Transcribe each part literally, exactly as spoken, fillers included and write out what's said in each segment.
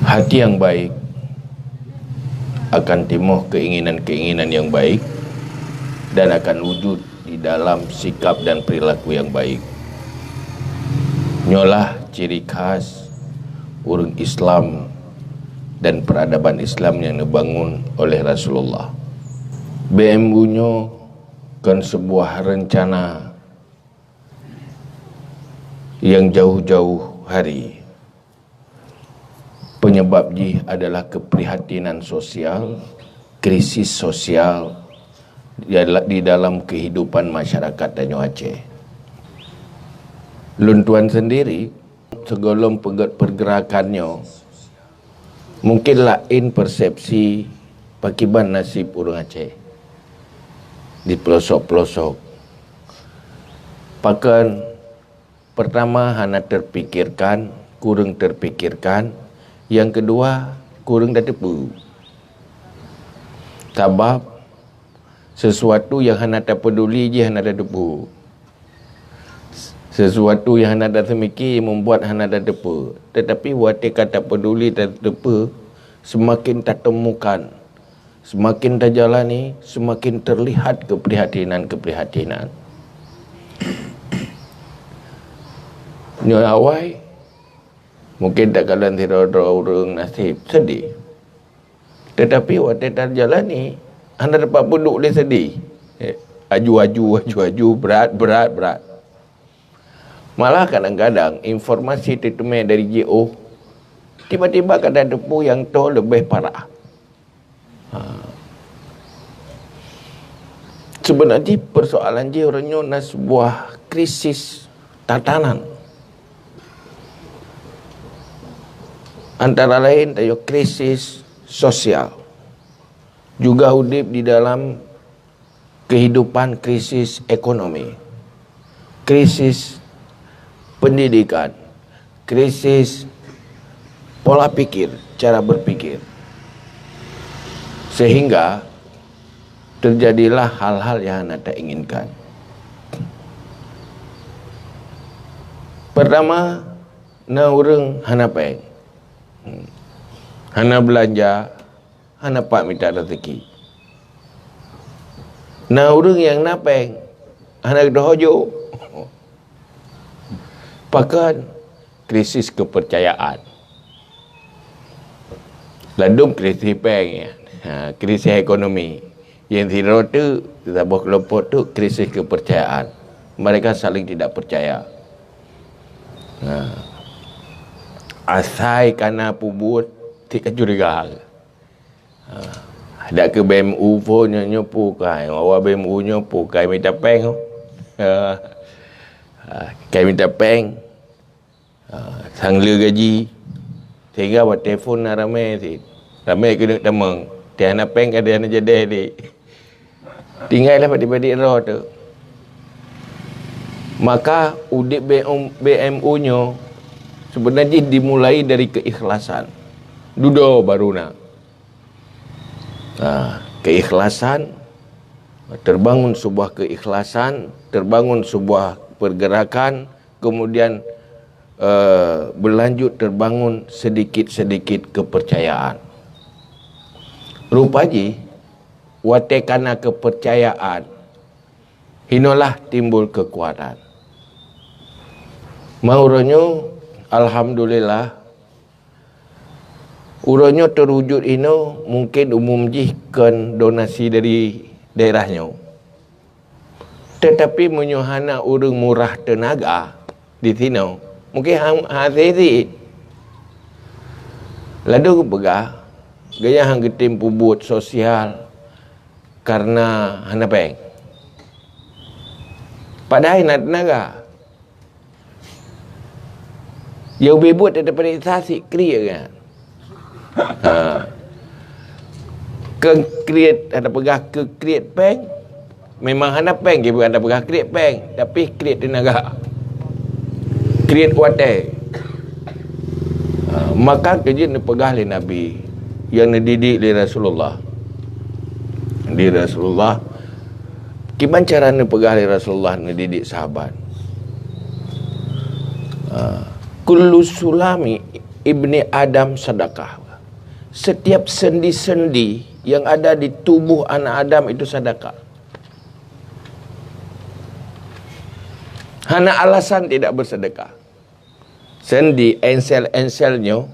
Hati yang baik akan timoh keinginan-keinginan yang baik dan akan wujud di dalam sikap dan perilaku yang baik. Nyolah ciri khas ureuëng Islam dan peradaban Islam yang dibangun oleh Rasulullah. B M U nyoe kon sebuah rencana yang jauh-jauh hari. Penyebab jih adalah keprihatinan sosial, krisis sosial di dalam kehidupan masyarakat tanyoe Aceh. Lôn tuan sendiri, sigohlom peugét pergerakan nyoe, mungkin laén persepsi pakiban nasib ureuëng Aceh di pelosok-pelosok. Pakon, pertama hana terpikirkan, kureueng terpikirkan, yang kedua kureueng tateupeue. Sabab sesuatu yang hana tapeuduli jih hana tateupeue. Sesuatu yang hana taseumiki membuat hana tateupeue. Tetapi watée ka tapeuduli tateupeue, semakin tatemukan, semakin tajalani, semakin terlihat keprihatinan-keprihatinan. Nyoe awai, mungkin takalon sidroe-droe ureuëng nasib sedih. Tetapi watée tajalani, hana teupeuduek lé sedih. Eh, aju-aju, aju-aju, brat, brat, brat. Malah kadang-kadang informasi teuteumé dari jiôh, tiba-tiba ka tateupeue nyang toe leubeh parah. Ha. Sebenarnya persoalan jih uroe nyoe na sebuah krisis tatanan. Antara lain tayoe krisis sosial. Juga udeb di dalam kehidupan krisis ekonomi, krisis pendidikan, krisis pola pikir, cara berpikir. Sehingga terjadilah hal-hal yang hana tainginkan. Pertama, na ureuëng hana péng. Hmm. Hana beulanja, hana pat mita rezeki. Na ureuëng nyang na péng, hana geudoh jok. Pakon? Krisis kepercayaan. Ladum krisis péng, ya. Ha, krisis ekonomi. Yang sidroe tu, saboh kelompok tu krisis kepercayaan. Mereka saling tidak percaya. Ha. Asai kana peubuet, cit ka curiga. Ha, dak keu B M U pun nyoe, nyoe pu kai, awak B M U nyoe pu kai mita péng. Ha, kai mita péng. Ha, sang le gaji. Sehingga bak telefon na ramé cit. Ramé keuneuk tamong. Teuh hana péng ka hana jadeh deh. Tinggai lah padik-padik roh tu. Maka udeb B M U nyoe sebenarnya dimulai dari keikhlasan. Dudoe baru na. Ha, keikhlasan, terbangun sebuah keikhlasan, terbangun sebuah pergerakan, kemudian, eh, berlanjut terbangun sedikit-sedikit kepercayaan. Rupa jih, watée kana kepercayaan, hinoe lah timbul keukuatan. Meurunoe, alhamdulillah, uroe nyoe teuwujud inoe mungken umum jih kon donasi dari daerah nyoe. Teutapi meunyoe hana ureuëng murah teunaga di sinoe, mungken han, han hase cit. Ladum geupeugah, gobnyan han geutem peubuet sosial kareuna hana péng. Padahai na teunaga. Nyang ubé buet daripada sasi kriet kan. Ha. Keu kriet, ada peugah keu kriet péng. Memang hana péng, dia bukan ada peugah kriet péng, tapi kriet teunaga. Kriet watée. Ha, maka keujeuet neupeugah lé Nabi, nyang neudidik lé Rasulullah. Di Rasulullah, kiban cara neupeugah lé Rasulullah neudidik sahabat. Ha, kullu sulami Ibni Adam sadakah. Setiap sendi-sendi yang ada di tubuh anak Adam itu sadakah. Hana alasan tidak bersedekah. Sendi ensel-ensel nyoe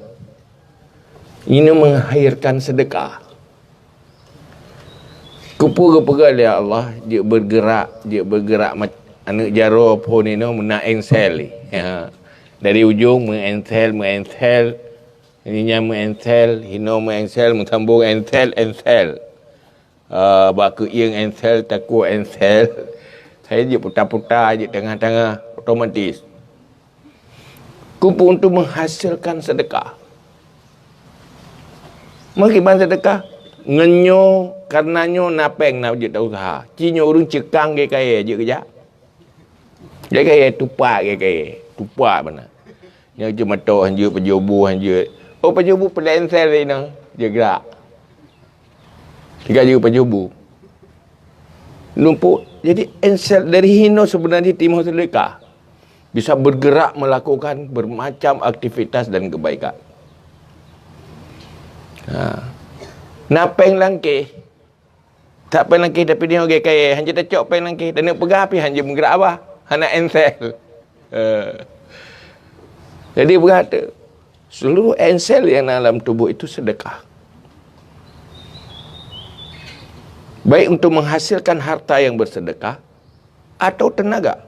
ini mengakhirkan sedekah. Kupu geupeugah lé Allah, jeuet bergerak, jeuet bergerak mat-, aneuk jaroe phon inoe meunan ensel. Ha. Dari ujong meu-ensel, meu-ensel, nyan meu-ensel, hinoe meu-ensel, meusambong ensel, ensel. Ah, bak keuieng ensel, takue ensel. Hai jeuet puta-puta, jeuet tengah-tengah, otomatis. Kupu untuk menghasilkan sedekah. Meukiban sedekah, ngon nyoe, karena nyoe na péng na jeuet ta usaha. Ci nyoe ureueng ceukang gét kayèe jeuet keujak. Gét kayèe tupat gét kayèe, tupat beuna. Nyoe jeuet meutoh, han jeuet pajoh bu, han jeuet. Oh, pajoh bu peuleueng ensel inoe, jeuet gerak. Tiga jeuet pajoh bu. Numpuk. Jadi ensel dari hinoe sebenarnya timoh sedekah. Bisa bergerak melakukan bermacam aktivitas dan kebaikan. Ha. Na péng langkeh. Tak péng langkeh tapi dia orang kaya. Hanya tacok péng langkeh. Dan nak peugah tapi hanya menggerak abah. Hana ensel. Eh. Jadi berkata, seluruh ensel yang dalam tubuh itu sedekah. Baik untuk menghasilkan harta yang bersedekah atau tenaga.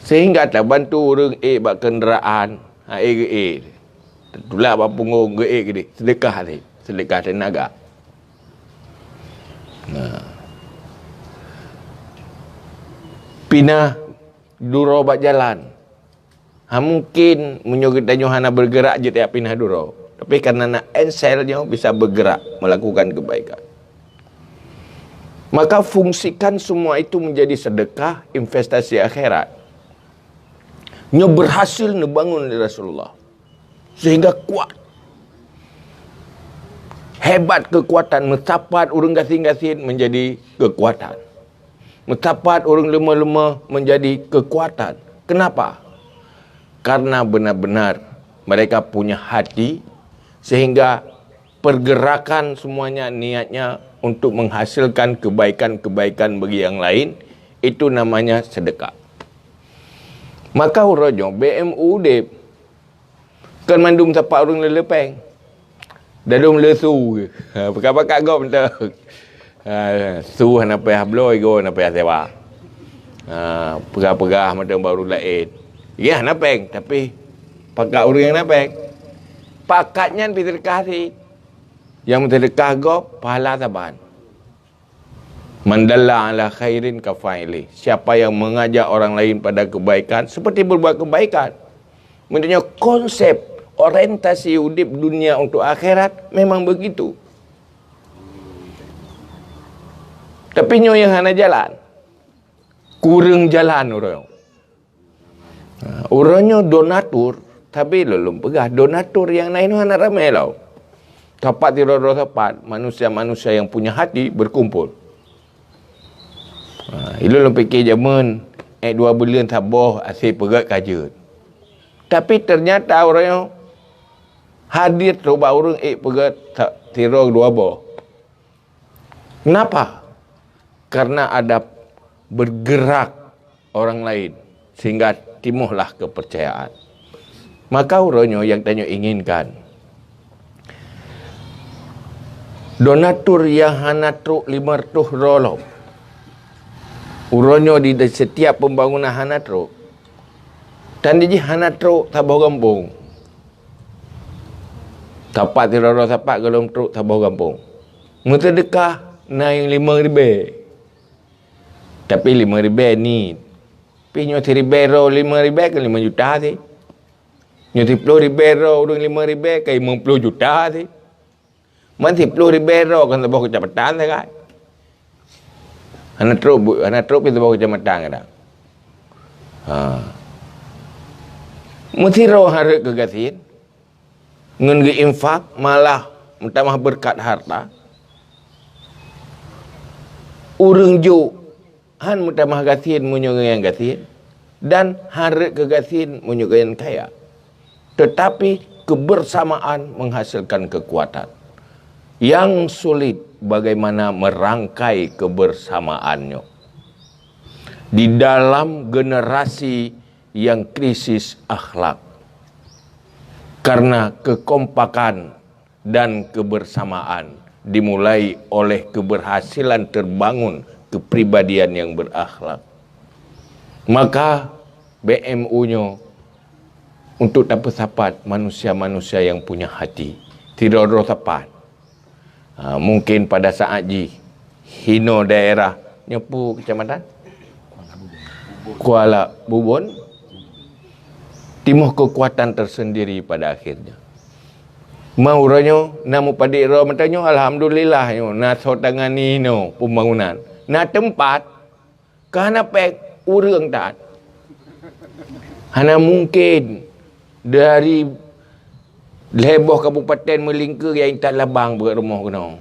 Sehingga tabantu ureueng ék bak kenderaan, ha, ék geuék. Tatulak bak punggong geuék geude, sedekah tadi, sedekah tenaga. Nah. Pinah duroe bak jalan. Ha, mungkin meunyoe geutanyoe hana bergerak jeuet jak pinah duroe. Tapi karena na ensel nyoe bisa bergerak melakukan kebaikan. Maka fungsikan semua itu menjadi sedekah investasi akhirat. Nyoe berhasil neubangun lé Rasulullah. Sehingga kuat. Hebat kekuatan, meusapat ureueng gasien-gasien menjadi kekuatan. Meusapat ureueng leumah-leumah menjadi kekuatan. Kenapa? Karena benar-benar mereka punya hati, sehingga pergerakan semuanya niatnya untuk menghasilkan kebaikan-kebaikan bagi yang lain, itu namanya sedekah. Maka uroe nyoe B M U udeb. Kon mandum sapat ureueng le-le péng. Dadum le su. Ha, pakat-pakat gob mantong. Ha, su hana payah bloe, igoe hana payah sewa. Ha, peugah-peugah mantong bak ureueng laén. Ya, hana péng, tapi pakat ureueng nyang na péng. Pakat nyan pih sedekah cit. Nyang meusedekah gob, pahala saban. "Man dalla ala khairin kafa'ilih." Siapa yang mengajak orang lain pada kebaikan, seperti berbuat kebaikan. Maksudnya konsep orientasi udeb dunia untuk akhirat memang begitu. Tapi nyoe nyang hana jalan. Kureueng jalan ureueng. Ha, uroe nyoe donatur, tapi lôn lôn peugah donatur nyang na inoe hana ramé lom. Sapat sidroe-droe sapat, manusia-manusia yang punya hati berkumpul. Ha, ilôn lôn pike jameun, ék dua buleuen saboh aseue peugét ka jeuet. Tapi ternyata uroe nyoe hadir trok bak ureueng ék peugét sa-, sidroe dua boh. Kenapa? Karena ada bergerak orang lain, sehingga timohlah kepercayaan. Maka uroe nyoe nyang tanyoe inginkan, donatur nyang hana trok lima reutôh droe lom. Uroe nyoe di, di setiap pembangunan hana trok. Dan di jih hana trok saboh gampông. Sapat sidroe-droe sapat gohlom trok saboh gampông. Meuseudeukah na nyang limong ribèe. Tapi limong ribèe niet. Pih nyoe siribèe droe limong ribèe keu limong juta sit. Nyoe siploh ribèe droe ureueng limong ribèe keu limong ploh juta sit. Man siploh ribèe droe kan saboh keucamatan sagai. Hana trok bu-, hana trok pih saboh keucamatan kadang. Ha. Meusidroe hareuet keu gasien. Ngon geuinfak malah meutamah beureukat harta. Ureueng jok han meutamah gasien meunyoe ngon nyang gasien. Dan hareuet keu gasien meunyoe gobnyan kaya. Tetapi kebersamaan menghasilkan kekuatan. Yang sulit bagaimana merangkai kebersamaan nyoe. Di dalam generasi yang krisis akhlak. Karena kekompakan dan kebersamaan dimulai oleh keberhasilan terbangun kepribadian yang berakhlak. Maka B M U nyoe untuk tapeusapat manusia-manusia yang punya hati. Sidroe-droe sapat. Ha, mungkin pada saat jih hino daerah nyoe peue kecamatan? Kuala Bubon timoh kekuatan tersendiri pada akhirnya. Mau uroe nyoe na mupadek droe meutanyoe, alhamdulillah nyoe na soe tangani nyoe pembangunan. Na teumpat, ka hana péng ureuëng taat. Hana mungkin dari lhée boh kabupaten meulingkeue nyang intat labang beuet rumoh keunoe.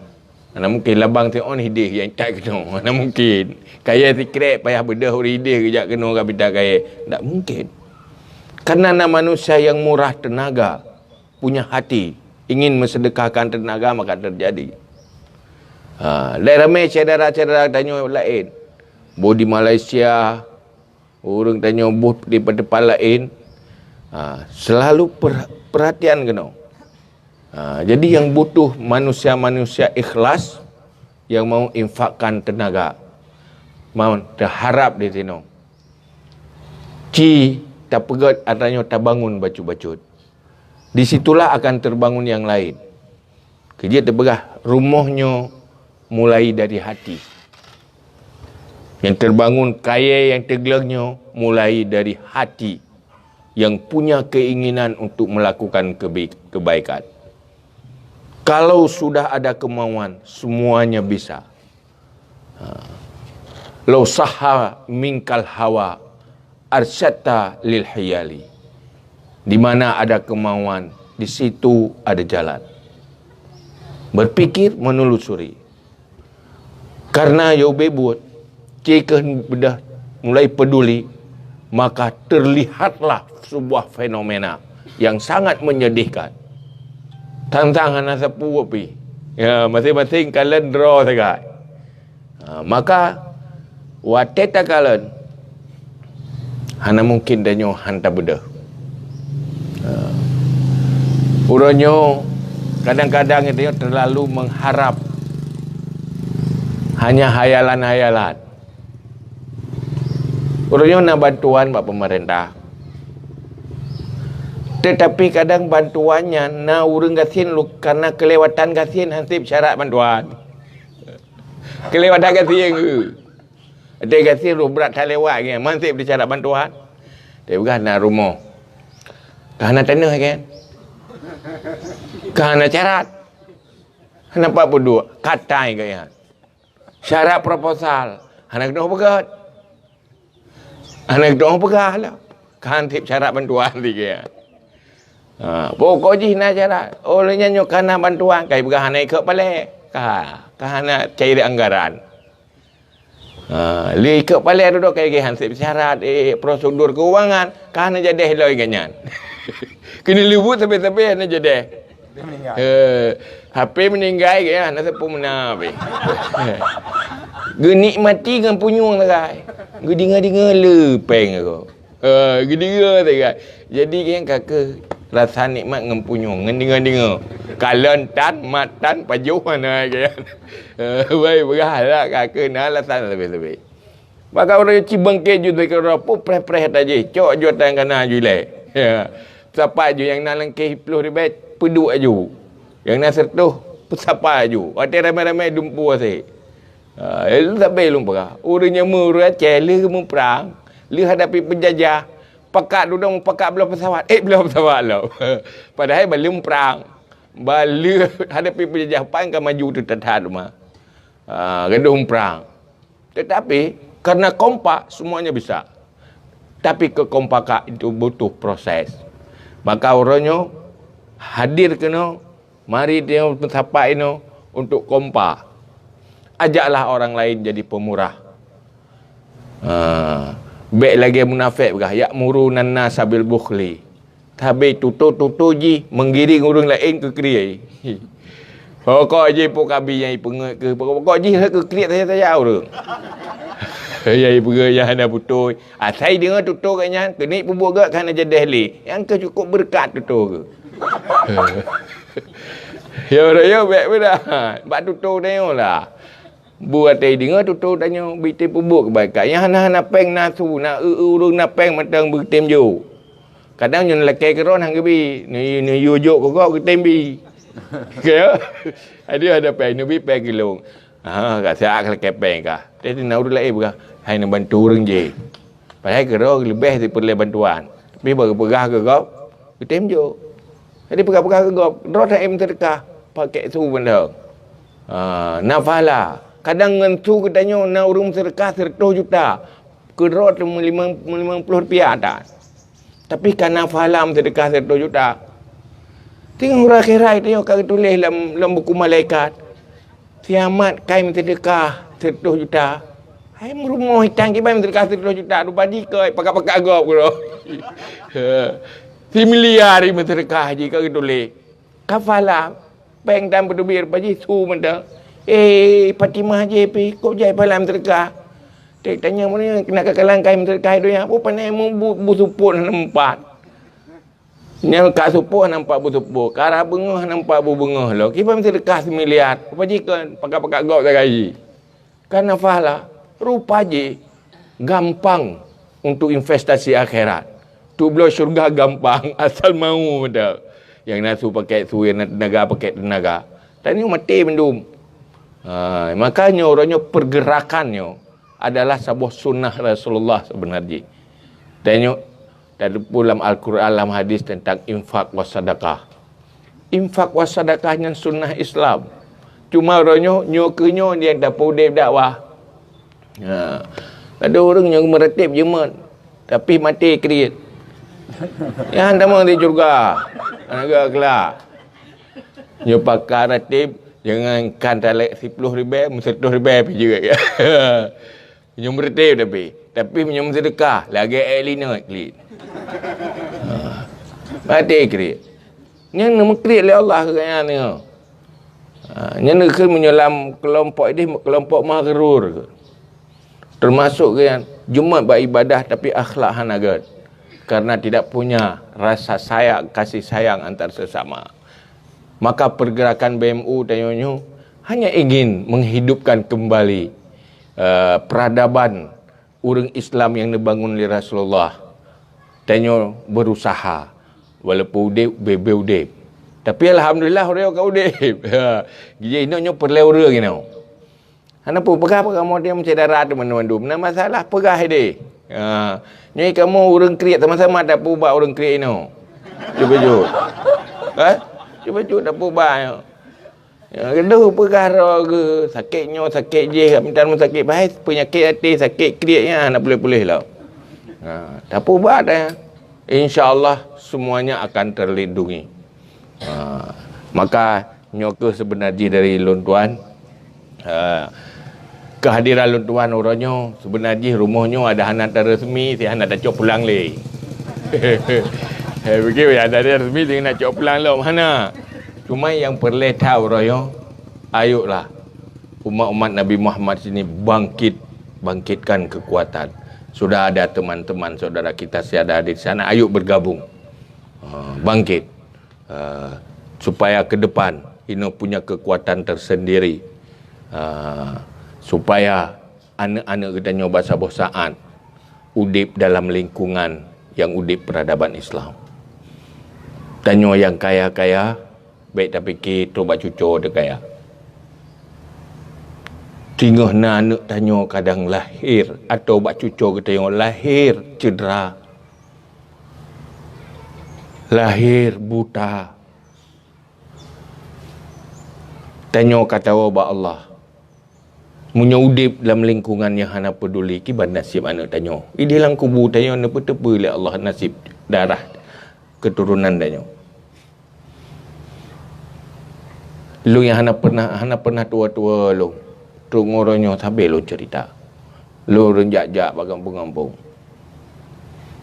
Hana mungkin labang siôn hideh nyang intat keunoe. Hana mungkin. Kayée sikrek payah beudôh ureuëng hideh geujak keunoe ka mita kayée. Ndak mungkin. Karena na manusia yang murah tenaga, punya hati, ingin mensedekahkan tenaga, maka terjadi. Ha, dan ramai syedara-syedara tanyoe laén. Boh di Malaysia, ureuëng tanyoe boh di tempat laén. Ha, selalu per-, perhatian keunoe. Ha, jadi yang butuh manusia-manusia ikhlas yang mau infakkan tenaga. Mau terharap di sinoe. Ci tapeugét atra nyoe tabangun bacut-bacut. Di situlah akan terbangun yang lain. Keu jeuet teupeugah rumoh nyoe mulai dari hati. Yang terbangun kayée nyang teugleueng nyoe mulai dari hati yang punya keinginan untuk melakukan kebi-, kebaikan. Kalau sudah ada kemauan, semuanya bisa. Ha. Lau sahha minkal hawa arsyadta lil hiyali. Di mana ada kemauan, di situ ada jalan. Berpikir, menelusuri. Karena yo beubuet, ci keuh beudôh mulai peduli, maka terlihatlah sebuah fenomena yang sangat menyedihkan. Tantang hana sapeue pih. Ya, masing-masing kalon droe sagai. Ha, maka watée takalon, hana mungkin tanyoe han tabeudôh. Ha. Uroe nyoe kadang-kadang tanyoe terlalu mengharap hanya hayalan-hayalan. Uroe nyoe na bantuan bak pemerintah. Tetapi kadang bantuan nyan na ureuëng gasien lu-, karena kelewatan gasien han sép syarat bantuan. Kelewatan gasien ke? Ada gasien roh brat that lewat ke? Man sép syarat bantuan. Tapi peugah na rumoh. Ka hana taneuh kan? Ka hana syarat. Hana pat peuduek. Katai gaya. Syarat proposal. Hana keunoe peugah. Hana keunoe peugah lah. Ka han sép syarat bantuan lagi. Ha, pokok jih na syarat. Oh, lheueh nyan nyoe ka na bantuan, kai peugah hana ikot palée. Ka, ka hana cair anggaran. Ha, lé ikot palée dudoe kai geh han sép syarat, eh, prosedur keuangan, ka hana jadeh lom gobnyan. Keuneuk leubuet sabe-sabe hana jadeh. Dia meninggal. Eh, H P meninggai ke ya, hana sapeue meunan pih. Geunikmati ngon punyueng sagai. Geudeungoe-deungoe le péng aku. Eh, geudeungoe sagai. Jadi kan ka keuh rasa nikmat ngon punyueng, ngon deungoe-deungoe. Kalon tan, mat tan, pajoh hana ke. Eh, wai peugah lah ka keuh na alasan sabe-sabe. Maka ureuëng ci beungke ju teukeurah pu preh-preh tajih, cok ju tang kana ju ilée. Ya. Sapat ju nyang na lam keh ploh ribée, peuduek aju. Nyang na seureutoh, peusapat aju. Watée ramé-ramé dumpu asée. Ha, lalu sabe lôn peugah. Ureuëng nyang meu ureuëng Aceh lheueh muprang, lheueh hadapi peunjajah, pakat dudoe mupakat bloe peusawat. Eh, bloe peusawat lom. Padahai ban lheueh muprang. Ban lheueh hadapi peunjajah pan ka maju teutat-that teuma. Ha, gadoh muprang. Tetapi karena kompak, semuanya bisa. Tapi kekompakan itu butuh proses. Maka uroe nyoe hadir keunoe, mari tanyoe meusapat inoe untuk kompak. Ajaklah orang lain jadi pemurah. Ha, Bék lagée munafék peugah, "Ya'muruna an-nasa bil bukhli." Sabé tutoe-tutoe jih menggiring ureuëng laén keu kriet. Pokok jih pok abi nyang ipeungeut keu, pokok jih keu kriet saja-saja ureuëng. Nyang ipeungeut nyang hana beutôi. Asai deungoe tutoe geuh nyan, keuneuk peubuet geuh ka hana jadeh lé. Nyang keu cukup beureukat tutoe geuh. Ya, ya, bék beudah. Bak tutoe tanyoe lah. Bu até deungoe tutoe tanyoe, bit peubuet keubaikan. Nyang hana-hana péng na su, na eu-eu ureuëng na péng mantong beutem jok. Kadang nyoe lakée keudroe han geubi, neu-, neuyue jok keu gob geutem bi. Ka ya? Aduh, ada péng, neubi péng keu lôn. Ha, ka siat lakée péng kah. Tapi na ureuëng laén peugah, "Hai neubantu ureuëng jih." Padahai keudroe leubeh sipeureulée bantuan. Tapi bak geupeugah keu gob, geutem jok. Jadi peugah-peugah keu gob, droe that meuseudekah, pakék su mantong. Ha, na pahala. Kadang ngon su geutanyoe na ureuëng meuseudekah seureutôh juta, keudroe teuma limong, limong ploh rupiah that. Tapi ka na pahala meuseudekah seureutôh juta. Teungoh uroe akhirat tanyoe ka geutuléh lam, lam buku malaikat. Si Amat kai meuseudekah seureutôh juta. Hai meurumoh itan kiban meuseudekah seureutôh juta, rupa jih keu pakat-pakat gob keudroe. Si miliar meuseudekah jih ka geutuléh. Ka pahala, péng tan peuteubiet rupa jih su mantong. Eh, Fatimah jih pih, kok jai pahala meuseudekah. Tek tanyong meunyoe keunan ka kalang kai meuseudekah donya, peue pane mu bu-, bu supot hana meupat. Nyan ka supot nampak beusupoh, ka rab beungoh nampak beubeungoh lom. Kiban seudeukah similiar, apa jih kon pakat-pakat gob sagai jih. Ka nafah lah, rupa jih gampang untuk investasi akhirat. Untuk bloe syurga gampang, asal mau mantong. Nyang na su pakai su, nyang na teunaga pakai teunaga. Tanyoe maté mandum. Ha, makanya uroe nyoe pergerakan nyoe adalah saboh sunnah Rasulullah sebenar jih. Tanyoe tateupeue lam Al-Quran, lam hadis tentang infak was sadakah. Infak was sadakah nyan sunnah Islam. Cuma uroe nyoe, nyoe keuh nyoe nyang tapeudeb dakwah. Ha. Ladôm ureuëng nyang meuratéb jeumet, tapi maté kriet. Nyan tamong di syeuruga. Hana geukeula. Nyoe pakat ratéb, jangankan talek siploh ribée, meuseutoh ribée pih jeuet. Meunyoe meuratéb tapi, tapi meunyoe meuseudeukah, lagée ék linot klik. Ha. Maté kriet. Nyan neumeukreuek lé Allah keu gobnyan nyoe. Ha, nyan neukheun meunyoe lam keulompok ideh, keulompok maghrur. Teumasok gobnyan jeuet bak ibadah tapi akhlak hana gét. Karena tidak punya rasa sayang, kasih sayang antar sesama. Maka pergerakan B M U tanyoe nyoe hanya ingin menghidupkan kembali, eh, peradaban ureuëng Islam nyang neubangun lé Rasulullah. Tanyoe berusaha, walaupun udeb, beu-beu udeb. Tapi alhamdulillah, uroe nyoe ka udeb. Ha, jih inoe nyoe peureulée ureuëng inoe. Hana peue, peugah-peugah model syedara teuma mandum. Na masalah, peugah ideh. Ha, nyoe kamoe ureuëng kriet sama-sama tapeuba ureuëng kriet inoe. Cuba jok. Ha? Cuba jok tapeuba nyoe. Ya, gadoh peugah droe geuh, sakét nyoe, sakét jih, minta rumah sakit, bahai peunyakét até, sakét kriet nyan hana puléh-puléh lom. Ha, tapeubat, eh. Insya Allah semuanya akan terlindungi. Ha, maka nyoe keuh seubeuna jih dari lôn tuan. Ha, keuhadiran lôn tuan uroe nyoe, seubeuna jih rumoh nyoe ada hana taresmi, si hana tacok pulang lé. Hai, begitu ya, ada resmi, si hana tacok pulang lom, hana. Cuma nyang peureulée that uroe nyoe, ayoklah umat-umat Nabi Muhammad sini bangkit, bangkitkan kekuatan. Sudah ada teman-teman saudara kita si ada di sana, ayok bergabung. Ha, bangkit. Ha, supaya ke depan inoe punya kekuatan tersendiri. Ha, supaya aneuëk-aneuëk geutanyoe bak saboh saát udeb dalam lingkungan nyang udeb peradaban Islam. Tanyoe nyang kaya-kaya, bék tapike trok bak cucoe teuh kaya. Singoh na aneuëk tanyoe kadang lahé atau bak cucoe geutanyoe lahé cedera, lahé buta, tanyoe ka tawoe bak Allah. Meunyoe udeb lam lingkungan nyang hana peuduli, kiban naseb aneuëk tanyoe? Ideh lam kubu tanyoe neupeuteupeu lé Allah naseb darah keuturonan tanyoe. Lôn nyang hana pernah, hana pernah tuwoe-tuwoe lôn, trok ngon uroe nyoe sabe lôn ceurita. Lôn ureuëng jak-jak bak gampông-gampông.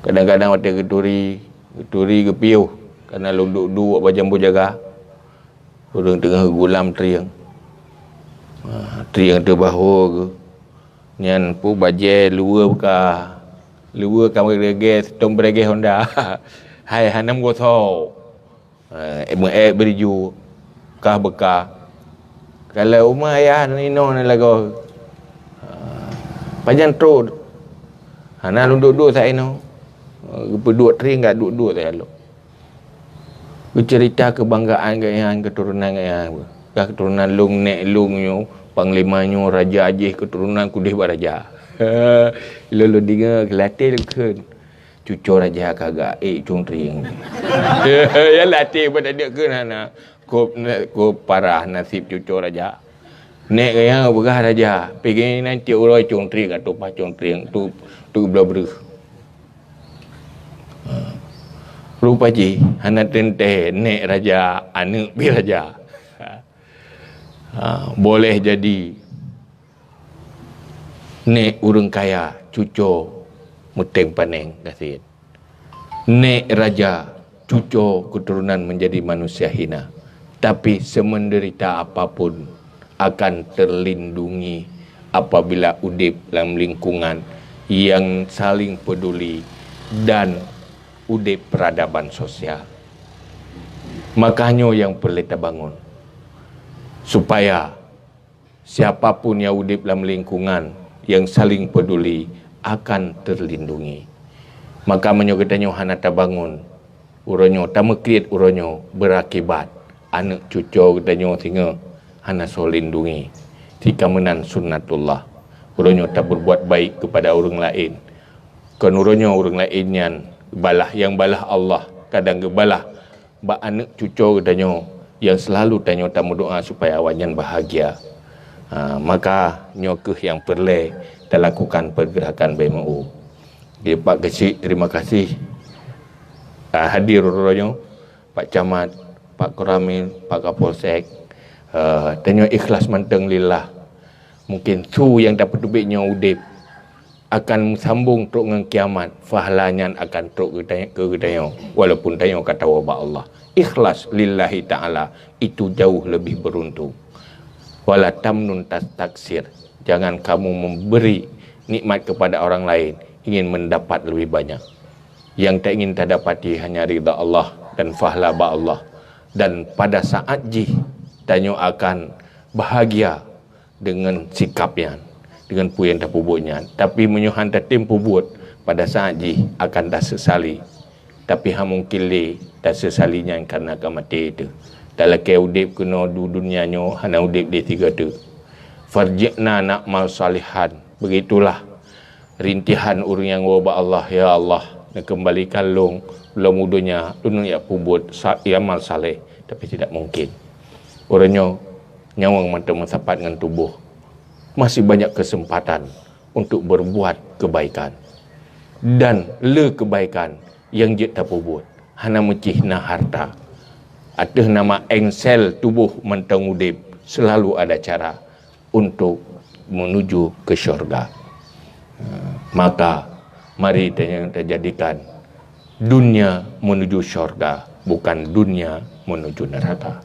Kadang-kadang watée geuturi, geuturi geupiôh, karena lôn duek-duek bak jambu jaga. Ureuëng teungoh geugulam trieng. Ha, trieng teuh bahô geuh. Nyan peue bajée luweue ka, luweue ka beurege, seutom beurege honda. Hai hana meugosoe. Eh, meu-ék beuriju, kah beuka. Kalau uma ayah ninoe na lagoe. Ah, pajan trok. Hana lôn duek-duek sa inoe. Geupeuduek trieng ka duek-duek sa lôn. Geuceurita keubanggaan geuhnyan, keuturonan geuhnyan. Kah keuturonan lôn, nék lôn nyoe, panglima nyoe, raja jih keuturonan kudeh bak raja. Lôn, lôn deungoe, geulaté lôn kheun. Cucoe raja ka ga ék cuntrieng. Ya lateh beudeudek keu hana. Kop, kop parah naseb cucoe raja. Nék gaya beugah raja, pih geuh nan tiep uroe cuntrieng atau pah cuntrieng tu, tu bloe breuh. Ha. Rupa jih hana teuntée nék raja, aneuëk pih raja. Ha. Boleh jadi Nék ureuëng kaya, cucoe meuténg panéng gasien. Nék raja, cucoe keuturonan menjadi manusia hina. Tapi semenderita apapun akan terlindungi apabila udeb lam lingkungan yang saling peduli dan udeb peradaban sosial. Maka nyoe nyang peureulée tabangun, supaya siapapun nyang udeb lam lingkungan yang saling peduli akan terlindungi. Maka meunyoe geutanyoe hana tabangun uroe nyoe, tameukriet uroe nyoe, beurakibat aneuëk cucoe geutanyoe singoh hana soe lindungi. Sika meunan sunnatullah. Uroe nyoe taberbuat baik kepada ureuëng laén. Kon uroe nyoe ureuëng laén nyan geubalah, nyang balah Allah, kadang geubalah bak aneuëk cucoe geutanyoe nyang selalu tanyoe tameudoá supaya awaknyan bahagia. Ha, maka nyoe kheueh nyang peureulée talakukan pergerakan B M U. Di Pak Keuchik, terima kasih, ah, hadir uroe nyoe, Pak Camat, Pak Koramil, Pak Kapolsek, eh, tanyoe ikhlas mantong lillah. Mungkin su nyang tapeuteubiet nyoe udeb akan meusambong trok ngon kiamat, fahla nyan akan trok geuta-, keu geutanyoe, walaupun tanyoe ka tawoe bak Allah. Ikhlas lillahi ta'ala, itu jauh lebih beruntung. Wala tamnun tastaksir, jangan kamu memberi nikmat kepada orang lain, ingin mendapat lebih banyak. Yang tak ingin tadapati hanya ridha Allah dan fahla bak Allah. Dan pada saat jih, tanyoe akan bahagia deungon sikap nyan, deungon peue nyang tapeubuet nyan. Tapi meunyoe han tatem peubuet, pada saat jih akan tasesali. Tapi han mungken lé tasesali nyan kareuna ka maté teuh. Talakée udeb keunoe du-, dunia nyoe hana udeb lé sigoe teuk. Farji'na na'mal salihan. Begitulah rintihan ureuëng nyang woe bak Allah, "Ya Allah, neukeumbalikan lôn lom u donya, lôn jak peubuet sa-, amal saleh," tapi tidak mungkin. Uroe nyoe nyawöng mantong meusapat ngon tuboh. Masih banyak kesempatan untuk berbuat kebaikan. Dan le kebaikan nyang jeuet tapeubuet, hana meucih na harta. Ateueh nama engsel tuboh mantong udeb, selalu ada cara untuk menuju ke syurga. Maka, mari ta-, tajadikan dunia menuju syurga, bukan dunia menuju neraka.